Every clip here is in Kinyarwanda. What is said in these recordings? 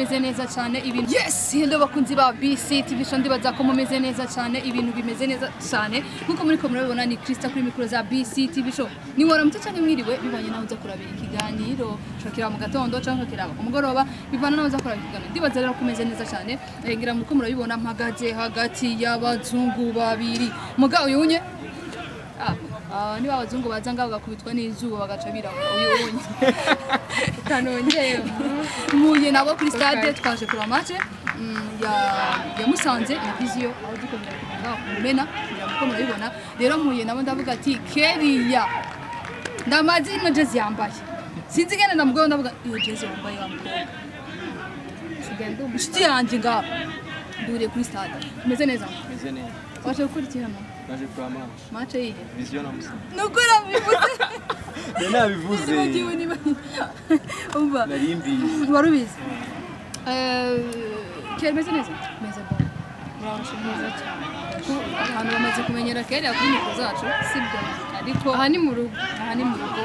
Meze neza cyane ibintu. Yes, hello bakunzi ba BC TV Show, ndibaza ko mumeze neza cyane, ibintu bimeze neza cyane nkuko muri ko murabibona. Ni Krista kuri mikoro za BC TV Show. Ni waramutse cyane, mwiriwe, bibanye naho uza kurabira ikiganiro, ushakira mu gatondo cyangwa ushakira ku mugoroba, bivana naho uza kurabira ikiganiro. Ndibaza rero ko mumeze neza cyane. Ngira muko murabibona, mpagaze hagati y'abazungu babiri. Muga uyunye niba abazungu baza ngaho bakubitwa n'izuba bagaca birabura, uyu unye Kanongeye. Mpuye nabo kuri stade, twaje kureba match ya Musanze na Vision, aho dukomera ngaho ku Mumena. Ngira muko murabibona rero, mpuye nabo, ndavuga ati Keria, ndamazi ino jezi yambaye, sinzi ngene ndamubwiye, ndavuga iyo jezi wambaye wa mukobwa. Sigenda umu. Inshuti yanjye ngaho duhuriye kuri stade. Umeze neza? Meze neza. Waje gukora iki hano? Naje kureba match. Match yihe? Vision na Musanze. Nuko urabivuze. Nari nabivuze. Nibagiwe niba umva. Nari mbizi. Wari ubizi. Kera meze neza? Meze bon. Urabasha Neza cyane. Abantu bamaze kumenyera kera kuri mikoro zacu, Sibyo. ariko Aha ni mu rugo. Aha ni mu rugo.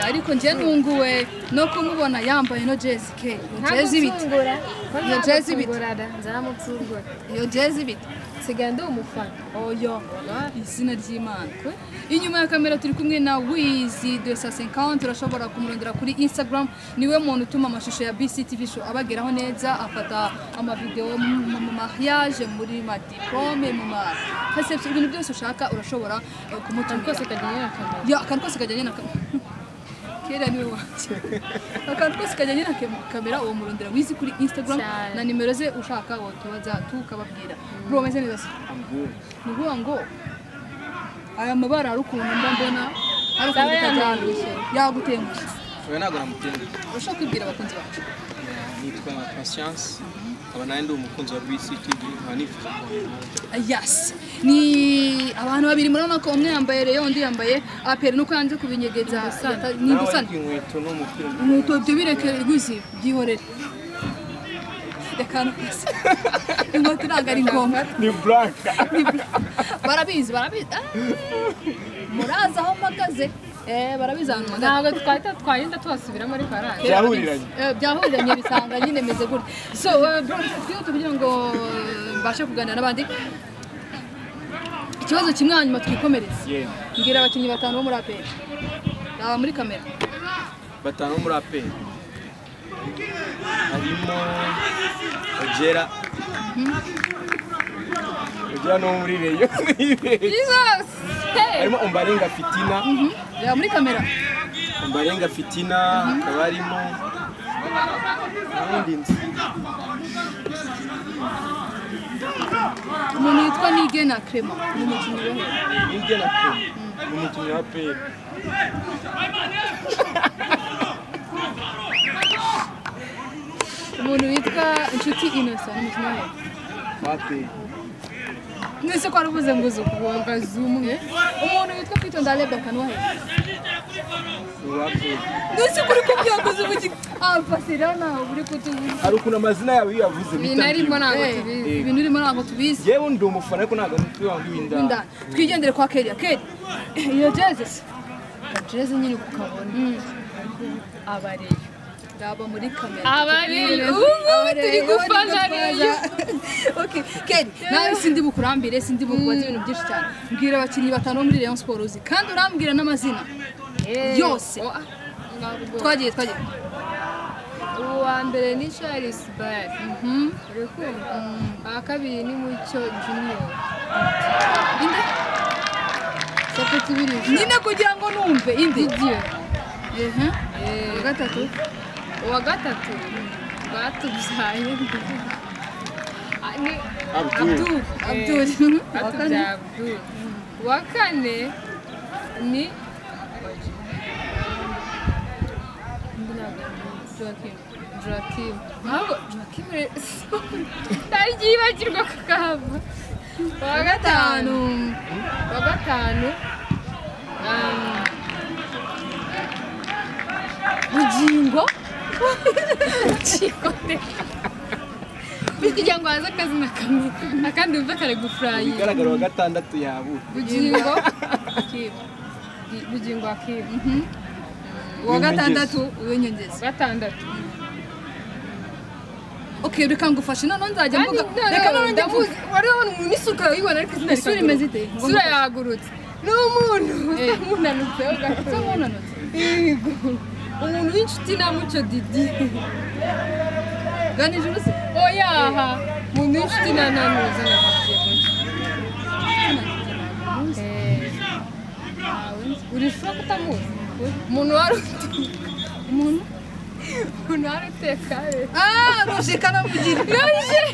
Ariko njye ntunguwe no kumubona yambaye no jezi ke. Iyo jezi bite? Iyo jezi bite? Nzamutsungura. Iyo jezi bite? Sigaye ndi umufana. Oyo, izina ry'Imana. Inyuma ya kamera turi kumwe na Wizi 250, urashobora kumurondera kuri Instagram. Niwe muntu utuma amashusho ya BCTV Show abageraho neza, afata amavideo mu mariage, muri ma diplôme, mu ma reception, ibintu byose ushaka urashobora kumutumira. Kose kajyanye na kamera. Ya, akantu kose kajyanye na kamera. Kera niwe wanjye. Akantu kose kajyanye na kamera uwo murondera Wizi kuri Instagram. Cyane. Na nimero ze ushaka wotubaza tukababwira. Bro, umeze neza se? I'm good. Ni ukuvuga ngo aya mabara hari ukuntu mba mbona hari ukuntu Saba bitajyana. yantengushye. Yagutengushye? Oya, ntabwo namutengushye. Urashobora kwibwira abakunzi bacu? Nitwa Patience. Nkaba nawe ndi umukunzi wa BCTV, nkaba nifuza kubona. Yes, ni abantu babiri, murabona ko umwe yambaye Rayon, undi yambaye APR, nuko yanze kubinyegeza. Ni Nawe ingusane. ariko inkweto n'umupira. Inkweto ibyo bireke rwizi, byihorere, reka nukose inkweto ntabwo ari ngombwa. Ni black. Barabizi, barabizi. Ah, murazi aho mpagaze. Barabizi ahantu mpagaze. Ntabwo twahita twagenda tubasubiramo, ariko araje. Byahuriranye. Byahuriranye, bisanga nyine meze gutya. So bro, twihute kugira ngo mbashe kuganira n'abandi. Ikibazo kimwe hanyuma twikomereze. Yeah. Mbwira abakinnyi batanu bo muri APR. Raba muri kamera. Batanu bo muri APR. Harimo Ojera. Ojera no muri Rayon. Jesus! Hey! Harimo Ombarenga Fitina. Reba muri kamera. Ombarenga Fitina, hakaba harimo n'undi nzi. Umuntu witwa Nigena Clement ni umukinnyi wo hehe? Nigena Clement. Ni umukinnyi wa APR. Umuntu witwa Inshuti Innocent ni umukinnyi wo hehe? Wa APR. Mwese ko waravuze ngo uzi Wonga zumwe. Umuntu witwa Kwitonda Rebecca ni uwo hehe? Ni uwa APR. Mwese kuri kubwira ngo uzi umukinnyi, ah pasira nawe uri kutubuza. Hari ukuntu amazina yabo iyo uyavuze Ibintu arimo ntabwo Eh, tubizi. Ibintu urimo ntabwo tubizi. Yewe ndi umufana, ariko ntabwo umutwe wanjye w'indani. W'indani. Twigendere kwa Keria. Keria, iyo jezi se? Jeze nyine ukabona. Abareyo. Raba muri kamera. Abareyo. Ubu turi gufana Rayon. Okay, Keri, nawe sindi bukurambire, sindi bukubaze ibintu byinshi cyane. Mbwira abakinnyi batanu bo muri Rayon Sport uzi, kandi urambwira n'amazina yose. Oh, ah, ntabwo. Twagiye, twagiye. Uwa mbere ni Charles Bar. Uri kumva? Uwa kabiri ni Mucyo Junior. Inde? Seko tubiri. Nyine kugira ngo numve inde. Didier. Ehe. Uwa gatatu? Uwa gatatu batubyaye. Ah, ni Abdul. Abdul. Abdul. Uwa kane? Batubyaye Abdul. Uwa kane ni Joachim. Joachim. Ntabwo Joachim rero ntaryibagirwa kakahava. Uwa gatanu. Uwa gatanu Bugingo. Chikote. Kugira ngo haze akazina kamwe akandi wumve kare gufurayinga. Bigaragara wa gatandatu yabura. Bugingo. Joachim. Bugingo Akim. Uwa gatandatu uw'inyongeza? Uwa gatandatu. Okay, reka ngufashe none nzajya mvuga. Reka none ndamuzi. Wari wabona umuntu isuka uyibona ariko izina isura imeze ite? Isura yagurutse. Ni umuntu umunanutse ugatse umunanutse. Yego. Umuntu w'inshuti na Mucyo Didi. Gani juru se? Oya aha. Umuntu w'inshuti na nanuza na Uri sure ko utamuzi? Umuntu wari umuntu umuntu wari uteka. Ah, Roger Kanamugire. Roger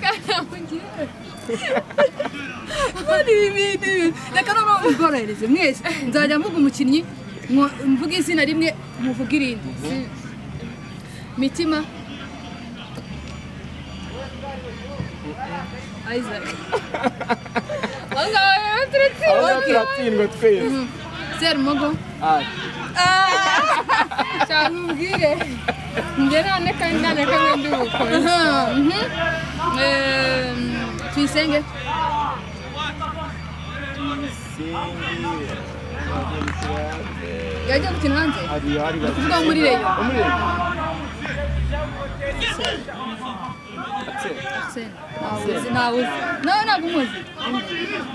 Kanamugire. Bari ibintu. Reka noneho ubworohereze mwese. Nzajya mvuga umukinnyi, mvuga izina rimwe, muvuga irindi. Mitima. Isaac. Aho turatsindwa twese. Serumogo. Cyangwa ubwire. Njye nane kandi nane kamwe ndi bukore. Tuyisenge. Yagiye gukina hanze? Kuvuga muri Rayon. Arsene. Ntawe. Nawe ntabwo umuzi.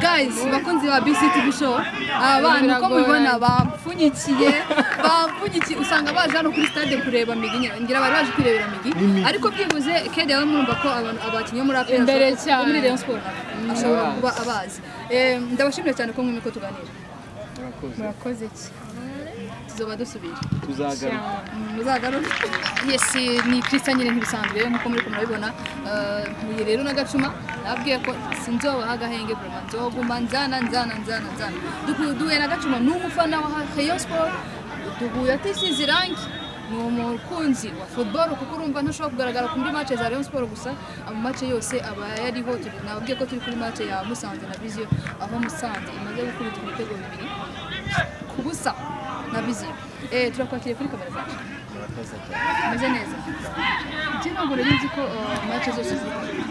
Guys, bakunzi ba BCTV show, abantu ko mubibona bapfunyikiye usanga baje hano kuri stade kureba Migi, ngira bari baje kwirebera Migi, ariko byibuze Kede yawe murumva ko abantu abakinnyi muri APR muri Rayon Sport ashobora kuba abazi. Ndabashimira cyane ko mwemeye ko tuganira. Murakoze cyane. Tuzoba dusubira. Tuzagaruka. Muzagaruka. Yes, ni Christian nyine ntibisanzwe nkuko muri kumurabibona. Mpuye rero n'agacuma nabwiye ko sinzoba agahenge vraiment nzoguma nzana. Duhuye n'agacuma ni umufana wa Rayon Sport, duhuye atisize irangi, ni umukunzi wa football kuko urumva ntashobora kugaragara kuri match za Rayon Sport gusa, ama match yose aba yariho. Nabwiye ko turi kuri match ya Musanze na Vision, aho Musanze imaze gukubita ibitego 2 ku busa na Vision. Turakwakiriye kuri kamera zacu. Murakoze cyane. Meze neza. Iki ntabwo nari nzi ko match zose zitabira.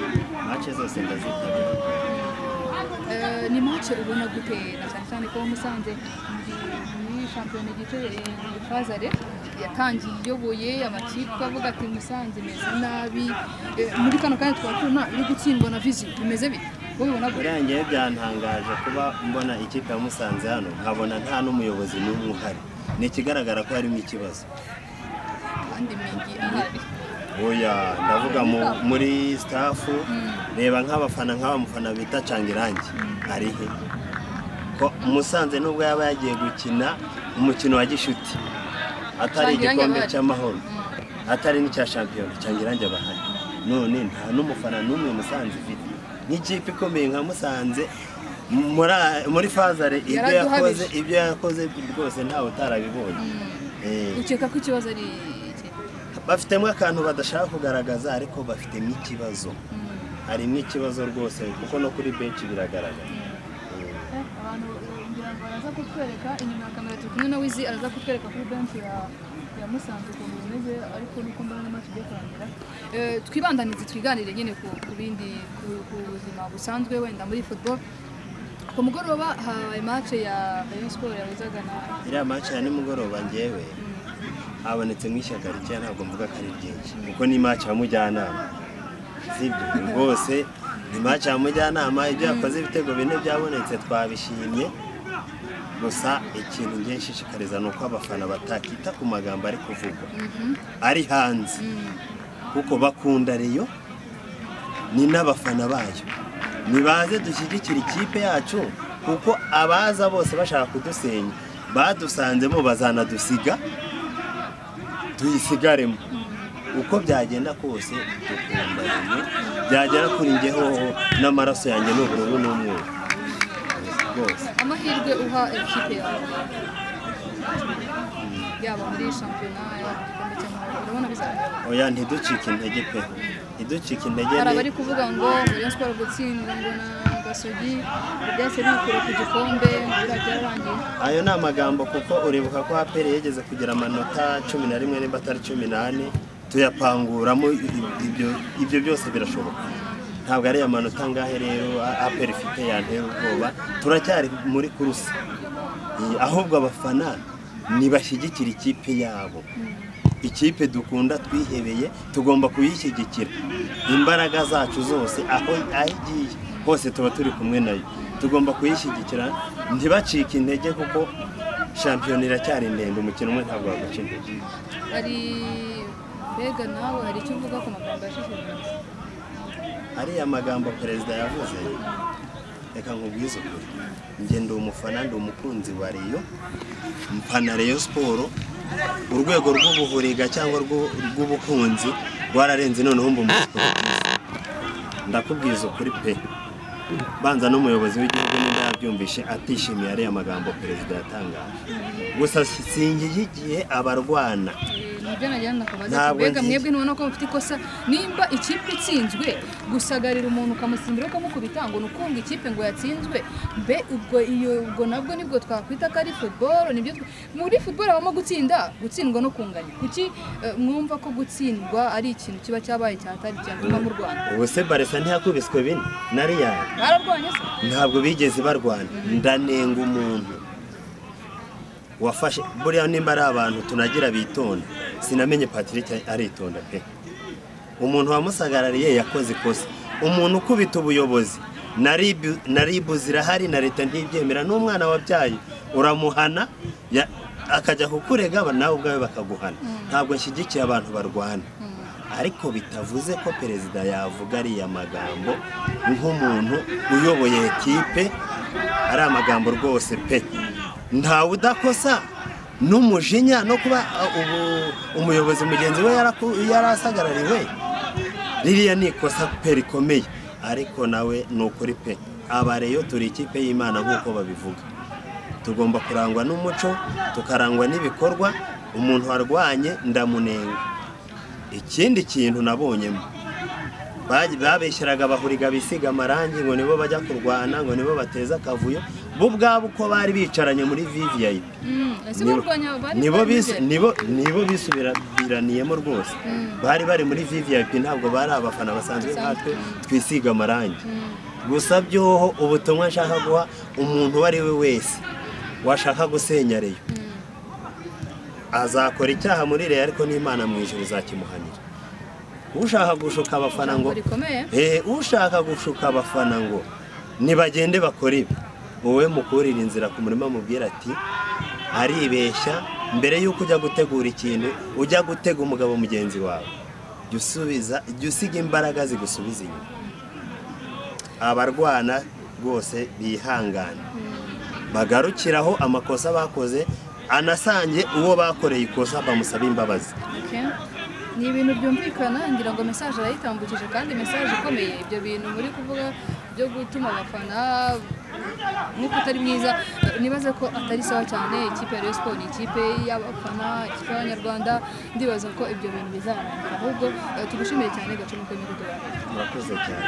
Match zose ndazitabira. Ni match ubona gute na cyane cyane ko Musanze muri shampiyona igice fazare yatangiye iyoboye amakipe avuga ati Musanze imeze nabi, muri kano kanya twatuna iri gutsindwa na Vision bimeze bite? Wowe Urangiye byantangaje kuba mbona ikipe ya Musanze hano nkabona nta n'umuyobozi n'umwe uhari. Ni ikigaragara ko harimo ikibazo. Kandi Migi ahari. Oya, ndavuga muri staff, reba nk'abafana nk'abamufana bita Cangirangi ari he? Ko Musanze nubwo yaba yagiye gukina umukino wa gishuti atari igikombe cy'amahoro, atari n'icya shampiyona, Cangirangi abahari. None nta n'umufana n'umwe Musanze ifite. Nk'ikipe ikomeye nka Musanze muri fazare ibyo yakoze rwose ntawe utarabibonye. Ukeka ko ikibazo ari iki? Bafitemo akantu badashaka kugaragaza ariko bafitemo ikibazo. Harimo ikibazo rwose kuko no kuri bench biragaragara. Abantu ngira ngo baraza kutwereka inyuma ya kamera, turi kumwe na Wizi araza kutwereka kuri bench ya Musanze ukuntu bimeze, ariko nuko mbona n'amacu igiye kurangira. Twibandanize twiganire nyine ku bindi ku buzima busanzwe wenda muri football. Ku mugoroba habaye match ya Rayon Sport yahuzaga na iriya match ya nimugoroba njyewe habonetse nk'ishyaka rike, ntabwo mvuga ko ari ryinshi kuko ni match ya mujyanama, sibyo rwose ni match ya mujyanama. Ibyo yakoze ibitego 4 byabonetse twabishimye, gusa ikintu ngiye nshishikariza ni uko abafana batakita ku magambo ari kuvugwa ari hanze, kuko bakunda Rayon ni n'abafana bayo. Nibaze dushyigikira ikipe yacu kuko abaza bose bashaka kudusenya badusanzemo bazanadusiga tuyisigaremo. Uko byagenda kose dukunda Rayon, byagera kuri njye hoho n'amaraso yanjye n'ubururu n'umweru rwose. Amahirwe uha ikipe yawe yaba muri shampiyona yaba mu gikombe cy'amahoro, urabona bizagenda? Oya, ntiducike intege pe, ntiducike intege. Hari abari kuvuga ngo Rayon Sport gutsindwa ngo na Gasogi byase bikura ku gikombe ngo byararangiye. Ayo ni amagambo kuko uribuka ko APR yegeze kugira amanota 11 nimba atari 14, tuyapanguramo ibyo byose birashoboka. Ntabwo ari amanota ngahe rero APR ifite yantera ubwoba, turacyari muri kuruse. Ahubwo abafana nibashyigikira ikipe yabo. Ikipe dukunda twihebeye tugomba kuyishyigikira imbaraga zacu zose, aho igiye hose tuba turi kumwe nayo, tugomba kuyishyigikira ntibacike intege kuko shampiyona iracyari ndende, umukino umwe ntabwo waguca intege. Hari mbega nawe hari icyo uvuga ku magambo yashize? Ariya magambo perezida yavuze, reka nkubwize ukuri, njye ndi umufana, ndi umukunzi wa Rayon, mfana Rayon Sport, urwego rw'ubuhuriga cyangwa rw'ubukunzi rwararenze, noneho mba umusiporutifu. Ndakubwiza ukuri pe, banza n'umuyobozi w'igihugu nimba yabyumvishe atishimiye ariya magambo perezida yatangaje. Gusa singiye abarwana nibyo nagira ndakubaza, mbega mwebwe ntubona ko mufite ikosa nimba ikipe itsinzwe gusagarira umuntu ukamusimbira ukamukubita ngo nukunga ikipe ngo yatsinzwe, mbe ubwo iyo ubwo nabwo nibwo twakwita ko ari football? Nibyo muri football habamo gutsinda, gutsindwa no kunganya. Kuki mwumva ko gutsindwa ari ikintu kiba cyabaye cyatari cyatuma mu Rwanda? Ubu se Barca ntiyakubiswe bine na Real? Bararwanye se? Ntabwo bigeze barwana. Ndanenga umuntu wafashe buriya, nimba ari abantu tunagira bitonda, sinamenye Patrick aritonda pe. Umuntu wamusagarariye yakoze ikosa. Umuntu ukubita ubuyobozi na ribu zirahari na leta ntibyemera, n'umwana wabyaye uramuhana akajya kukurega nawe ubwawe bakaguhana. Ntabwo nshyigikiye abantu barwana, ariko bitavuze ko perezida yavuga ariya magambo nk'umuntu uyoboye ekipe, ari amagambo rwose pe. Ntawe udakosa n'umujinya no kuba umuyobozi mugenzi we yarasagarariwe, ririya ni ikosa pe rikomeye, ariko nawe ni ukuri pe. Abareyo turi ikipe y'Imana nk'uko babivuga, tugomba kurangwa n'umuco, tukarangwa n'ibikorwa. Umuntu warwanye ndamunenga. Ikindi kintu nabonyemo, babeshyeraga abahuriga bisiga amarangi ngo nibo bajya kurwana, ngo nibo bateza akavuyo, bo ubwabo uko bari bicaranye muri VVIP nibo bisubiraninyemo rwose, bari muri VVIP, ntabwo bari abafana basanzwe nkatwe twisiga amarangi. Gusa byoho ubutumwa nshaka guha umuntu uwo ari we wese washaka gusenya Rayon, azakora icyaha muri Rayon ariko n'Imana mu ijuru izakimuhanira. Ushaka gushuka abafana ngo ushaka gushuka abafana ngo nibagende bakora ibi, wowe mukurira inzira ku murima mubwira ati aribeshya. Mbere y'uko ujya gutegura ikintu, ujya gutega umugabo mugenzi wawe, jya usiga imbaraga zigusubiza inyuma. Abarwana rwose bihangane, bagarukiraho amakosa bakoze, anasange uwo bakoreye ikosa bamusaba imbabazi. Ni ibintu byumvikana, ngira ngo message arayitambukije kandi message ikomeye. Ibyo bintu muri kuvuga byo gutuma abafana nk'uko utari mwiza, nibaza ko atari sawa cyane. Ikipe ya Rayon Sport ni ikipe y'abafana, ikipe y'Abanyarwanda, ndibaza ko ibyo bintu bizarangira. Ahubwo tugushimiye cyane Gacuma ko imikutuba. Murakoze cyane.